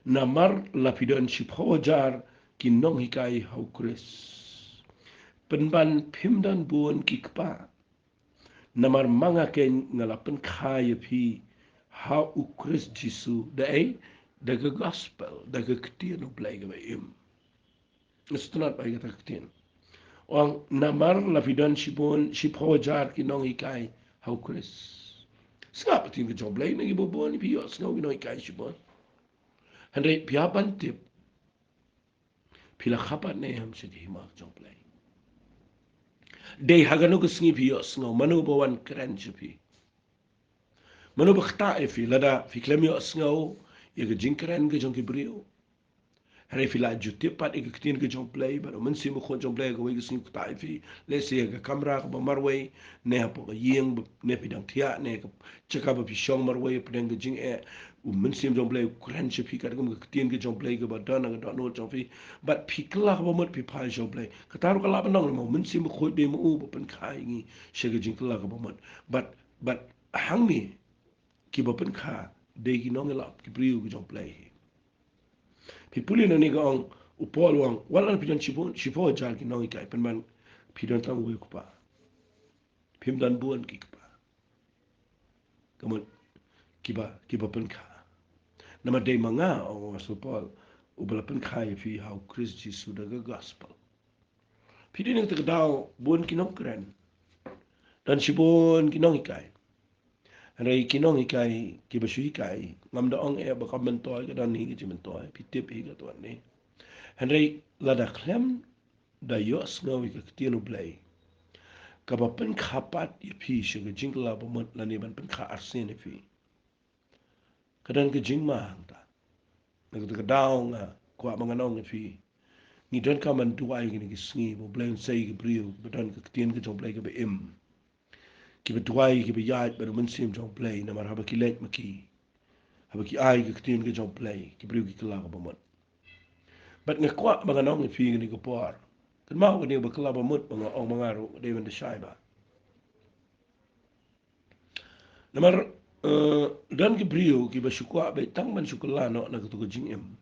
Namar la phi don shiphew hajar ki nonghikai ha u Khrist, pynban phim don bun ki kpa. Namar ma nga keiñ nga la pynkha ïa phi ha u Khrist Jisu da ei, da ka gospel, da ka ktien U Blei kaba im. Nga sngewtynnat bha ïa kata ka ktien. U ong namar la phi don shibun, shiphew hajar ki nonghikai ha u Khrist. Sngap ïa ka ktien ka jong U Blei, na ki bun bun phi ïohsngew ki nonghikai shibun. Hynrei phi hap ban tip, phi la kha pat ne em sha ka hima ka jong U Blei? Dei ha kano ka sngi phi ïohsngew, mano ba wan kren sha phi? Mano ba ktah ïa phi lada phi khlem ïohsngew ïa ka jingkren ka jong ki briew? Hynrei phi la ju tip pat ïa ka ktien ka jong U Blei, bad u Mynsiem Bakhuid jong U Blei ha kawei ka sngi u ktah ïa phi, lehse ha ka kamra kaba marwei, ne hapoh ka ïing, ne phi dang thiah, ne ka jaka ba phi shong marwei hapdeng ka jingeh, u Mynsiem jong U Blei u kren sha phi katkum ka ktien ka jong U Blei kaba don ha ka dohnud jong phi. Bad phi kylla kaba mut, phi phai sha U Blei. Kata ruh ka lah ban long namar u Mynsiem Bakhuid dei ma u ba pynkha ïa ngi sha ka jingkylla kaba mut. Bad, bad hangne kiba pynkha dei ki nongïalap, ki briew ki jong U Blei. Phi pule nangne ka ong, u Paul u ong, wat la phi don shibun, shiphew hajar ki nonghikai, pynban phi don tang uwei u kpa. Phim don bun ki kpa. Ka mut kiba, kiba pynkha. Namar dei ma nga, ong u apostol Paul, uba la pynkha ïa phi ha u Khrist Jisu da ka gospel. Phi dei na kata ka daw bun ki nongkren, don shibun ki nonghikai. Hynrei ki nonghikai kiba shu hikai, ngam da ong eh ba kam myntoi, ka don hi ka jingmyntoi, phi tip hi katto katne. Hynrei lada khlem da ïohsngew ïa ka ktien U Blei kaba pynkha pat ïa phi sha ka jingkylla ba mut lane ban pynkha arsien ïa phi, ka don ka jingma hangta. Na kata ka daw nga kwah ba ngan ong ïa phi, ngi donkam ban duwai kine ki sngi ba U Blei un sei ïa ki briew ba don ka ktien ka jong U Blei kaba im, kiba duwai, kiba ïaid bad u Mynsiem jong U Blei, namar haba ki leit ma ki, haba ki ai ka ktien ka jong U Blei, ki briew ki kylla kaba mut. Bad nga kwah ba ngan ong ïa phi kane ka por, kynmaw kane ba kylla ba mut ba nga ong ma nga ruh, dei ban da shai bha. Namar, eh, don ki briew kiba shu kwah beit tang ban shu kylla noh na kato ka jingim.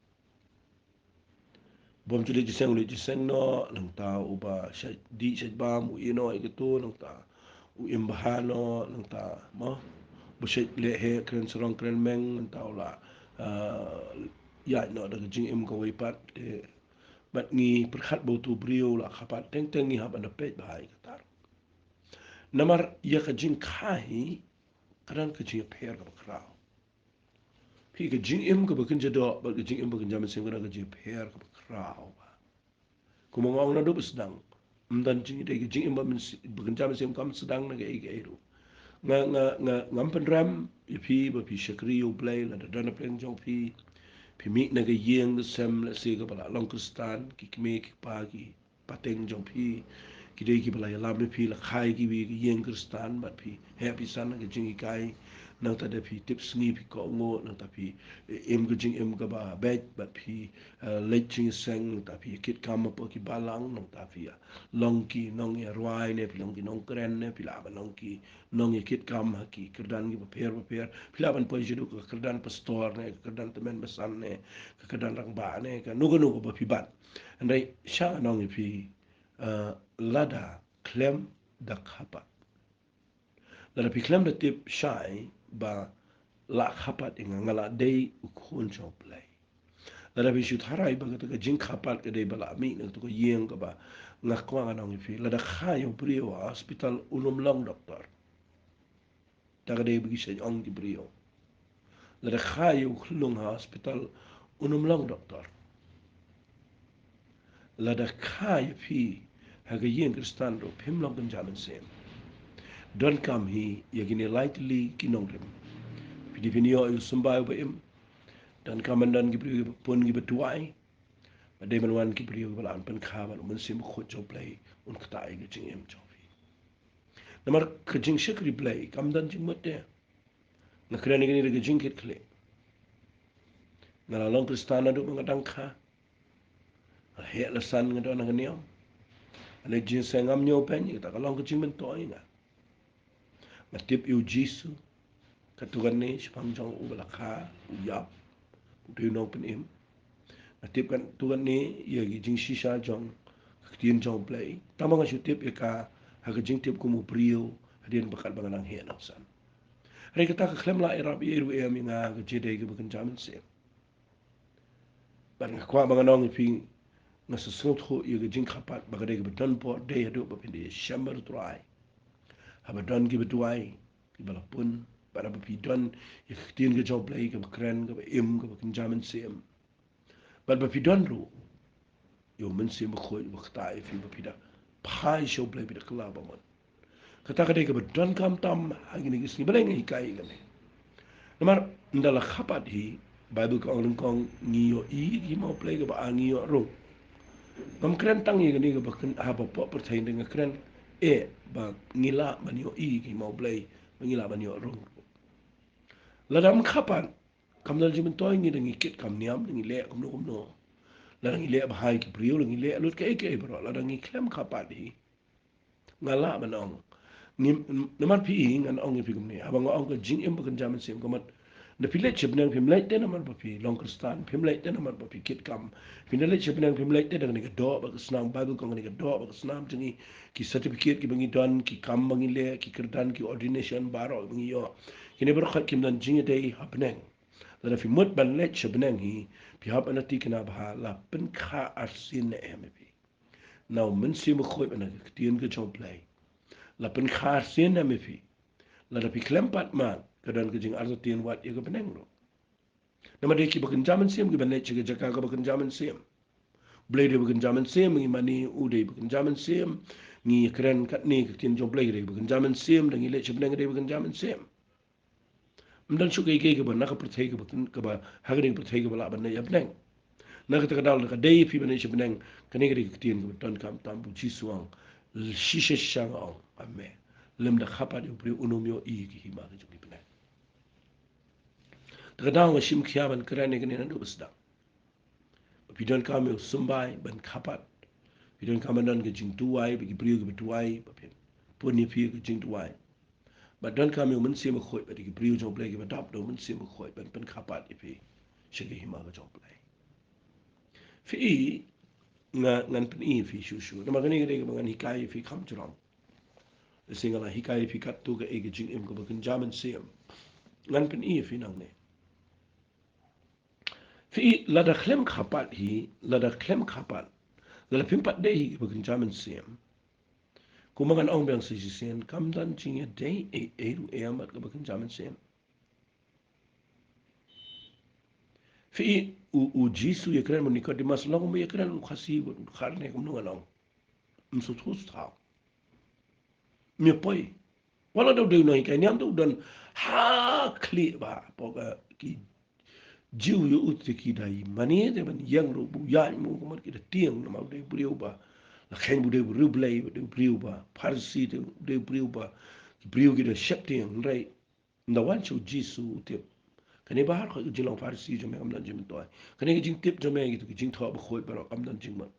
Bym ju leit jingïaseng, u leit jingïaseng noh, nangta uba shait dih shait bam u ïeh noh ïa kato, nangta u im bha noh, nangta, mo, uba shait leh heh, kren sarong kren meng, nangta u la, eh, ïaid noh da ka jingim kawei pat. Te bad ngi pyrkhat ba uto u briew u la kha pat, teng teng ngi hap ban da peit bha ïa kata. Namar ïa ka jingkha hi ka don ka jingïapher kaba khraw. Phi, ka jingim kaba kynja doh bad ka jingim ba kynja mynsiem ka don ka jingïapher kaba khraw bha. Kumba nga ong naduh ba sdang, Ym don jingïadei, ka jingim ba mynsiem, ba kynja mynsiem kam sdang na kaei kaei ruh. Nga, nga, nga, ngam pynrem ïa phi ba phi shakri ïa U Blei, lada don na pdeng jong phi, phi mih na ka ïing ka sem, lehse kaba la long Khristan, ki kmie ki kpa, ki pateng jong phi, ki dei kiba la ïalam ïa phi, la kha ïa kiwei ka ïing Khristan, bad phi heh phi san ha ka jinghikai, nangta da phi tip sngi phi kohnguh, nangta phi, eh, im ka jingim kaba beit, bad phi, eh, leit jingïaseng, nangta phi ïakit kam hapoh ki balang, nangta phi ïa long ki nongïarwai ne, phi long ki nongkren ne, phi lah ban long ki nongïakit kam ha ki kyrdan kiba pher bapher, phi lah ban poi shaduh ka kyrdan pastor ne, ka kyrdan tymmen basan ne, ka kyrdan rangbah ne, kano kano kaba phi bat. Hynrei shah nong ïa phi, eh, lada khlem da khapat. Lada phi khlem da tip shai ba la khapat ïa nga, nga la dei u khun jong U Blei. Lada phi shu tharai ba kata ka jingkhapat ka dei ba la mih na kata ka ïing kaba nga kwah ngan ong ïa phi. Lada kha ïa u briew ha hospital un ym long doktor. Da ka dei ba ki shu ong ki briew. Lada kha ïa u khyllung ha hospital un ym long doktor. Lada kha ïa phi ha ka ïing Khristan ruh phim long kynja mynsiem. Donkam hi ïa kine lai tylli ki nongrim. Phi dei phin ïoh ïa u symbai uba im. Donkam ban don ki briew kiba pun kiba duwai. Bad dei ban wan ki briew kiba la pynkha bad u Mynsiem Bakhuid jong U Blei un ktah ïa ka jingim jong phi. Namar ka jingshakri Blei kam don jingmut de. Nga kren ïa kane da ka jingkitkhlieh. Nga la long Khristan naduh ba nga dang kha. Nga la heh la san nga don ha ka niam. Nga leit jingïaseng, ngam ñiewbeiñ, kata ka long ka jingmyntoi ïa nga. Nga tip ïa u Jisu, katto katne shaphang jong u ba la kha, u ïap, u dei u Nongpynim. Nga tip katto katne ïa ki jingshisha jong ka Ktien jong U Blei. Tangba nga shu tip ïa ka ha ka jingtip kum u briew, hadien ba katba nga dang heh nongsan. Hynrei kata ka khlem lah ïarap ei ei ruh em ïa nga ha ka jingïadei kaba kynja mynsiem. Bad nga kwah ba ngan ong ïa phi, nga sngewthuh ïa ka jingkhapat ba ka dei kaba don bor dei haduh ba phin da ïashem bad U Trai. Haba don kiba duwai, kiba la pun, bad haba phi don ïa ka Ktien ka jong U Blei kaba kren, kaba im, kaba kynja mynsiem. Bad ba phi don ruh ïa u Mynsiem Bakhuid uba ktah ïa phi ba phi da phai sha U Blei, phi da kylla ba mon. Kata ka dei kaba donkam tam ha kine ki sngi, balei nga hikai ïa kane? Namar ynda la khapat hi, Baibl ka ong nyngkong ngi ïohi ïa ka hima U Blei, kaba ar ngi ïoh rung. Ngam kren tang ïa kane kaba kren haba pop pyrthei, nga kren eh ba ngi lah ban ïohi ïa ka hima U Blei, ba ngi lah ban ïoh rung. Lada ym khapat, kam don jingmyntoi, ngi da ngi kit kam niam, da ngi leh kumno kumno. Lada ngi leh bha ïa ki briew, da ngi leh lut kaei kaei baroh. Lada ngi khlem khapat hi, nga lah ban ong. Ngi, namar phi, ngan ong ïa phi kumne. Haba nga ong ka jingim ba kynja mynsiem, ka mut, da phi leit sha bneng, phim leit te namar ba phi long Khristan, phim leit te namar ba phi kit kam. Phi da leit sha bneng, phim leit te da kane ka doh bad ka snam, Baibl ka ong kane ka doh bad ka snam jong ngi, ki certificate kiba ngi don, ki kam ba ngi leh, ki kyrdan, ki ordination baroh ba ngi ïoh. Kine baroh kim don jingïadei ha bneng. Lada phi mut ban leit sha bneng hi, phi hap ban thikna ba la pynkha arsien ne em ïa phi na u Mynsiem Bakhuid bad na ka Ktien ka jong U Blei. La pynkha arsien ne em ïa phi? Lada phi khlem pat, ma ka don ka jingartatien wat ïa ka bneng ruh. Namar dei kiba kynja mynsiem kiban leit sha ka jaka kaba kynja mynsiem. Blei dei ba kynja mynsiem, ngi mane u dei ba kynja mynsiem, ngi kren katne ka Ktien jong U Blei dei ba kynja mynsiem, da ngi leit sha bneng dei ba kynja mynsiem. Ym don shuh kaei kaei kaba na ka pyrthei kaba, kaba ha kane ka pyrthei kaba lah ban leit sha bneng. Na kata ka daw lada ka dei ïa phi ban leit sha bneng, kane ka dei ka ktien kaba donkam tam, ba u Jisu u ong, shisha shisha nga ong ïa me, lymda khapat ïa u briew un ym ïohi ïa ka hima ka jong ka bneng. Te ka daw nga shim khia ban kren ïa kane naduh ba sdang. Ba phi donkam ïa u symbai ban khapat. Phi donkam ban don ka jingduwai, ba ki briew kiba duwai, ba phin pun ïa phi ka jingduwai. Ba donkam ïa u Mynsiem Bakhuid, ba ki briew jong U Blei kiba dap da u Mynsiem Bakhuid ban pynkhapat ïa phi sha ka hima ka jong U Blei. Phi i, nga, ngan pyni ïa phi shuh shuh. Namar kane ka dei kaba ngan hikai ïa phi kham jrong. Lehse nga la hikai ïa phi katto kaei ka jingim kaba kynja mynsiem. Ngan pyni ïa phi nangne. Phi i, lada khlem khapat hi, lada khlem khapat, lada phim pat dei hi kaba kynja mynsiem, kumba ngan ong biang sa shisien, kam don jingïadei ei ei ruh ïa mat kaba kynja mynsiem. Phi i, u, u Jisu u ïakren bad u Nikodemus, long kumba ïakren u Khasi bad u Khar ne kumno ngan ong. Ym sngewthuh shuh. Me poi. Wat la da u dei u nonghikai niam te u don ha khlieh bha. Hapoh ka ki Jiw ïa u te ki da ïa mane te ban ïeng ruh ba u ïaid mo ka mut ki da tieng namar u dei u briew ba. La kheiñ ba u dei u briew Blei, u dei u briew ba Pharisi te u dei u briew ba. Ki briew ki da sheptieng, hynrei ynda wan sha u Jisu u tip. Kane ba har khoit ka jinglong Pharisi jong me kam don jingmyntoi. Kane ka jingtip jong me kito ki jingthoh bakhuid baroh kam don jingmut.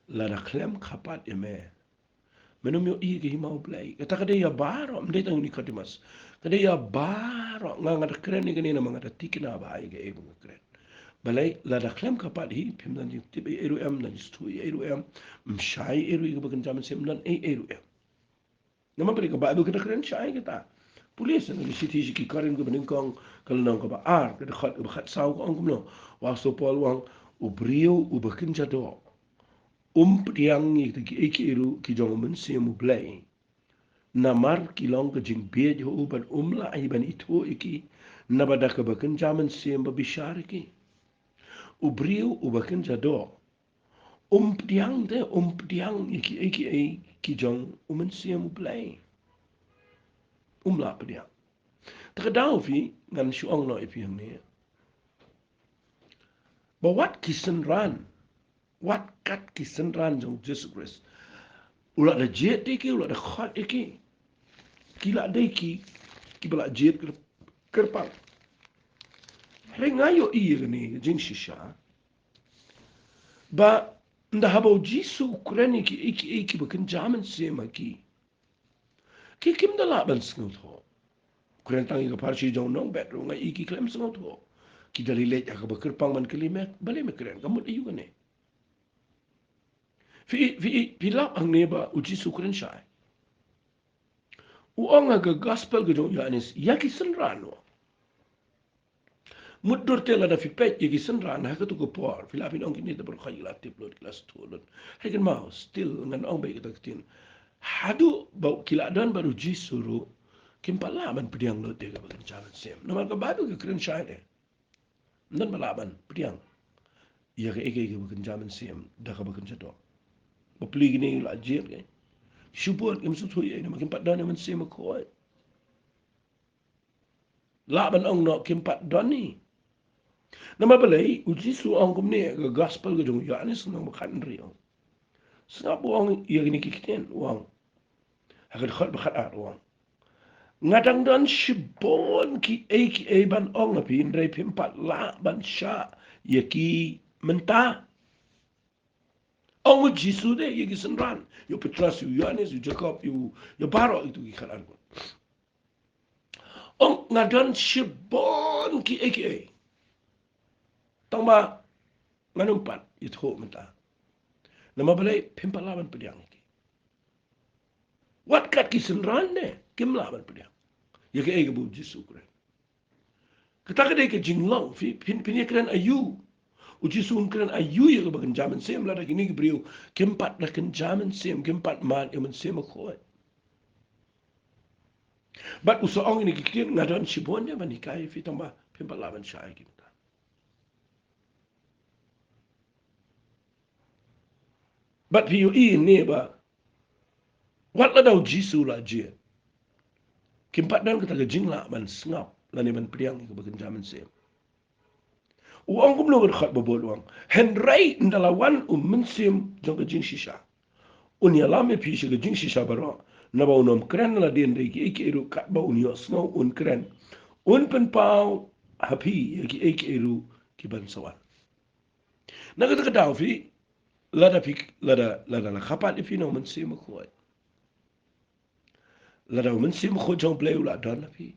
Lada khlem kha pat ïa me, men ym ïohi ïa ka hima u Blei. Kata ka dei ïa baroh, ym dei tang ïa u Nikodemus. Ka dei ïa baroh, nga nga da kren ïa kane namar nga da thikna bha ïa kaei ba nga kren. Balei, lada khlem kha pat hi, phim don jingtip ei ei ruh em, don jingsngewthuh ei ei ruh em, ym shai ei ruh ïa kaba kynja mynsiem, ym don ei ei ruh em. Namar balei ka Baibl ka da kren shai kata. Pule sha na ka shithi sha ki Korinth kaba nyngkong ka lynnong kaba ar ka dkhot kaba khatsaw ka ong kumno. U apostol Paul u ong u briew uba kynja doh um pdiang ïa kita kiei kiei ruh ki jong u Mynsiem u Blei. Namar ki long ka jingbieit ha u bad um lah hi ban ithuh ïa ki naba da kaba kynja mynsiem ba bishar ïa ki. U briew uba kynja doh um pdiang te, um pdiang ïa kiei kiei ki jong u Mynsiem u Blei. Um lah pdiang. Te ka daw phi ngan shu ong noh ïa phi hangne. Ba wat ki synran, wat kat ki synran jong u Jisu Khrist. U la da jied ïa ki, u la da khot ïa ki. Ki la dei ki, kiba la jied kyrpang. Hynrei nga ïohi ïa kane ka jingshisha. Ba ynda haba u Jisu u kren ïa kiei kiei kiba kynja mynsiem ha ki, ki kim da lah ban sngewthuh. U kren tang ïa ka pharshi jong u nongbet ruh nga ïohi ki khlem sngewthuh. Ki da leit ha kaba kyrpang ban kylli me, balei me kren, ka mut aïu kane. Phi, phi, phi lap hangne ba u Jisu u kren shai. U ong ha ka gospel ka jong u Ïoannis ïa ki synran u ong. Mutdur te lada phi peit ïa ki synran ha katu ka por, phi lah phin ong kine te baroh ki la tip lut, ki la sngewthuh lut. Hynrei kynmaw, still ngan ong beit kata ka ktien. Haduh ba ki la don bad u Jisu ruh kim pat lah ban pdiang lut ïa kaba kynja mynsiem. Namar ka Baibl ka kren shai te. Ym don ba lah ban pdiang ïa kaei kaei kaba kynja mynsiem da kaba kynja doh. Bapli kine la jied ki. Shu bud kim sngewthuh ïa namar kim pat don ïa u Mynsiem Bakhuid. Lah ban ong noh kim pat don hi. Namar balei u Jisu u ong kumne ha ka gospel ka jong u Ïoannis lynnong ba khathynriew. Sngap u ong ïa kine ki ktien u ong. Ha ka dkhot ba khatar u ong. Nga dang don shibun kiei kiei ban ong ha phi hynrei phim pat lah ban shah ïa ki mynta. Ong u Jisu te ïa ki synran, ïa u Petros, ïa u Ïoannis, ïa u Jakob, ïa u, ïa baroh ïa kitu ki khatar. Ong nga don shibun kiei kiei. Tang ba ngan ym pat ïathuh mynta. Namar balei phim pat lah ban pdiang ïa ki. Wat kat ki synran ne kim lah ban pdiang ïa kaei kaba u Jisu u kren. Kata ka dei ka jinglong phi, phin, phin ïa kren aïu. U Jisu un kren aïu ïa kaba kynja mynsiem lada kine ki briew kim pat da kynja mynsiem, kim pat mad ïa u Mynsiem Bakhuid. Bad u sa ong ïa kine ki ktien nga don shibun ïa ban hikai ïa phi tang ba phim pat lah ban shah ïa ki mynta. Bad phi ïohi ne ba wat lada u Jisu u la jied kim pat don kata ka jinglah ban sngap lane ban pdiang ïa kaba kynja mynsiem. U ong kumno ka dkhot ba bud u ong. Hynrei ynda la wan u Mynsiem jong ka jingshisha un ïalam ïa phi sha ka jingshisha baroh. Naba un ym kren na lade hynrei kiei kiei ruh katba un ïohsngew un kren. Un pynpaw ha phi ïa kiei kiei ruh ki ban sa wan. Na kata ka daw phi, lada phi, lada, lada la kha pat ïa phi na u Mynsiem Bakhuid. Lada u Mynsiem Bakhuid jong u Blei u la don ha phi.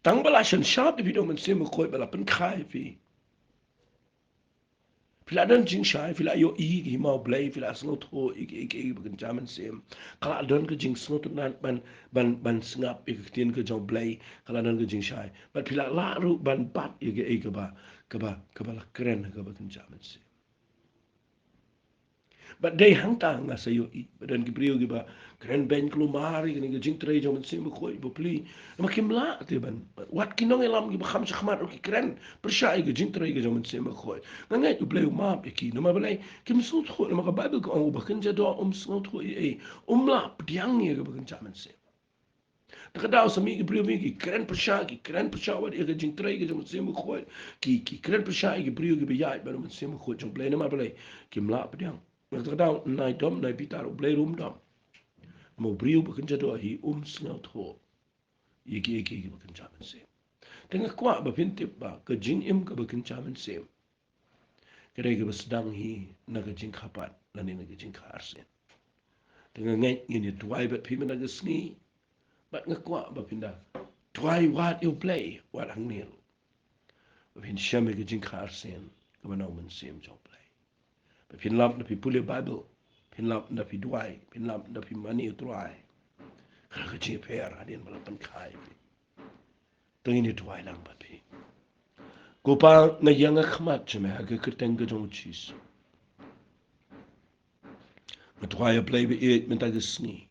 Tang ba la synshar ïa phi na u Mynsiem Bakhuid ba la pynkha ïa phi. Phi la don jingshai, phi la ïohi ïa ka hima u Blei, phi la sngewthuh ïa ka, ïa ka, ïa ka ba kynja mynsiem. Ka la don ka jingsngewtynnat ban, ban, ban sngap ïa ka ktien ka jong u Blei, ka la don ka jingshai. Bad phi la lah ruh ban bat ïa kaei kaba, kaba, kaba la kren ha kaba kynja mynsiem. Bad dei hangta nga sa ïohi ba don ki briew kiba kren beiñ kulmar ïa kane ka jingtrei jong u Mynsiem Bakhuid, bapli. Namar kim lah te ban, wat ki nongïalam kiba kham shakhmat ruh ki kren pyrshah ïa ka jingtrei ka jong u Mynsiem Bakhuid. Nga ngeit U Blei u map ïa ki, namar balei? Kim sngewthuh, namar ka Baibl ka ong, uba kynja doh um sngewthuh ei ei, um lah pdiang ïa kaba kynja mynsiem. Te ka daw sa mih ki briew mih ki kren pyrshah, ki kren pyrshah wat ïa ka jingtrei ka jong u Mynsiem Bakhuid, ki, ki kren pyrshah ïa ki briew kiba ïaid bad u Mynsiem Bakhuid jong U Blei, namar balei? Kim lah pdiang. Namar kata ka daw, nai dom, nai bitar, U Blei ruh um dom. Namar u briew ba kynja doh hi um sngewthuh ïa ki, ïa ki, ïa kiba kynja mynsiem. Te nga kwah ba phin tip ba ka jingim kaba kynja mynsiem ka dei kaba sdang hi na ka jingkha pat lane na ka jingkha arsien. Te nga ngeit ngin ïa duwai bad phi mynta ka sngi. Bad nga kwah ba phin da duwai wad ïa U Blei, wat hangne ruh, ba phin shem ïa ka jingkha arsien kaba na u Mynsiem jong U Blei. Ba phin lap da phi pule Baibl, phin lap da phi duwai, phin lap da phi mane U Trai. Ka jingpher hadien ba la pynkha ïa phi. Te ngin ïa duwai lang bad phi. Ko Pa, nga ïeng ha khmat jong me ha ka kyrteng ka jong u Jisu. Nga duwai, A Blei ba ïeit, mynta ka sngi,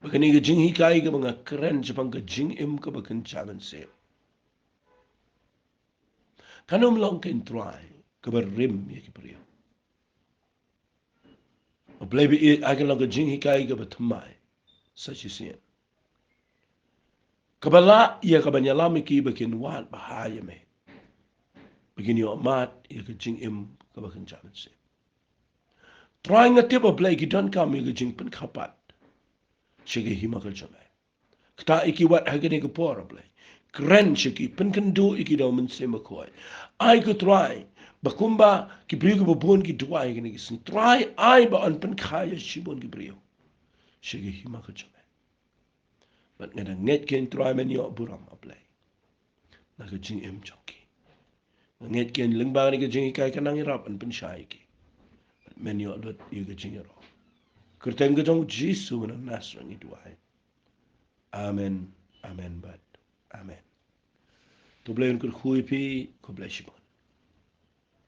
ba kane ka jinghikai kaba nga kren shaphang ka jingim kaba kynja mynsiem, kan ym long kein, Trai, kaba rim ïa ki briew. A Blei ba ïeit, ai kan long ka jinghikai kaba thymmai sa shisien, kaba lah ïa ka ban ïalam ïa ki ba kin wad bha ïa me, ba kin ïoh mad ïa ka jingim kaba kynja mynsiem. Trai, nga tip, A Blei, ki donkam ïa ka jingpynkha pat sha ka hima ka jong me. Ktah ïa ki wat ha kane ka por, A Blei. Kren sha ki, pynkynduh ïa ki da u Mynsiem Bakhuid. Ai, ko Trai, ba kumba ki briew kiba bun ki duwai ha kane ka sngi, Trai, ai ba yn pynkha ïa shibun ki briew sha ka hima ka jong me. Bad nga da ngeit kein, Trai, men ïoh burom, A Blei, na ka jingim jong ki. Nga ngeit kein lyngba kane ka jinghikai kan nang ïarap ban pynshai ïa ki. Bad men ïoh lut ïa ka jingïaroh. Kyrteng ka jong u Jisu u nong Nasareth ngi duwai. Amen, amen bad amen. To U Blei un kyrkhu ïa phi, khublei shibun.